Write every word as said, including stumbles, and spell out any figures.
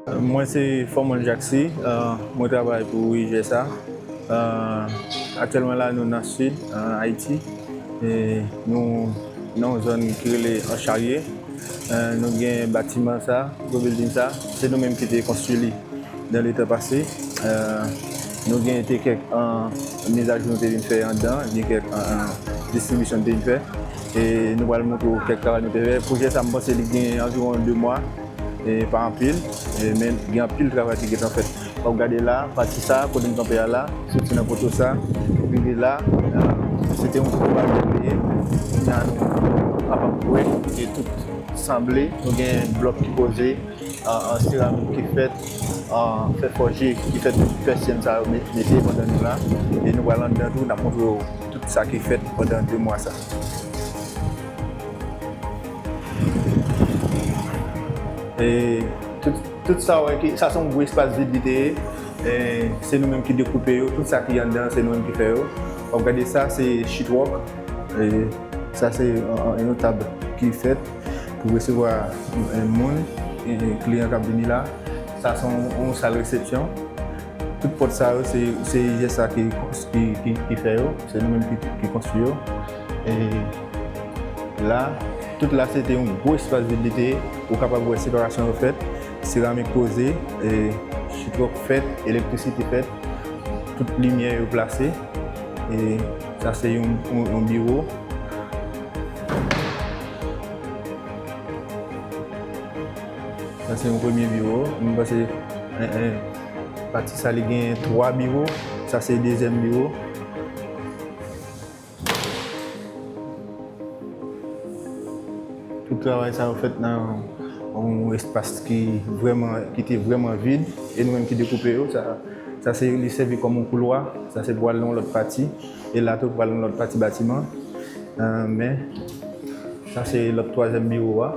Mwen se Fòmon Jacksy, euh, mwen travay pou I G S A. Euh, aktyèlman la, nou nan sid, euh, Ayiti. E nou nan yon zòn ki rele An Charye. Euh, nou gen batiman sa, gwo bilding sa, se nou menm ki te konstwi li nan letan pase. Euh, nou gen te kèk, euh, mizajou nou te vin fè anndan, gen kèk, euh, euh, distribisyon nou te vin fè. E nou pral montre w kèk travay nou te fè. Pwojè sa, m panse li gen anviwon de mwa, e pa anpil, e men gen anpil travay ki gentan fèt. W ap gade la, pati sa, kote m kanpe a la, soti nan poto sa, rive la, euh, se te yon poto a nou te kreye. Kounye a nou kapab wè, e tout sanble, nou gen blòk ki poze, an, an seramik ki fèt, an fè fòje ki fèt, tout pèsyèn sa yo me-, mete pandan nou la. E nou pral anndan tou, n ap montre w tout sa ki fèt pandan de mwa sa. E tout, tout sa w wè ki, sa se yon gwo espas vid li te ye. E se nou menm ki dekoupe yo, tout sa ki anndan, se nou menm ki fè yo. W ap gade sa, se sheetrock. E sa se, an, an, yon tab ki fèt pou resevwa, e, moun, e, e, kliyan k ap vini la. Sa se yon, yon sal resepsyon. Tout pòt sa yo, se, se I G S A ki, ki, ki, ki fè yo. Se nou menm ki, ki konstwi yo. E la, tout la, se te yon gwo espas vid li te ye. Ou kapab wè separasyon yo fèt, seramik poze, e sheetrock fèt, elektrisite fèt, tout limyè yo plase. E sa se yon, yon, yon biwo. Sa se yon premye biwo. M panse, en, en, pati sa li gen twa biwo. Sa se dezyèm biwo. Tout travay sa yo fèt nan yon espas ki vrèman, ki te vrèman vid, e nou menm ki dekoupe yo. Sa, sa se, li sèvi kòm yon koulwa. Sa se pou al nan yon lòt pati, e la tou pou al nan yon lòt pati batiman. Euh, men sa se lòt twazyèm biwo a.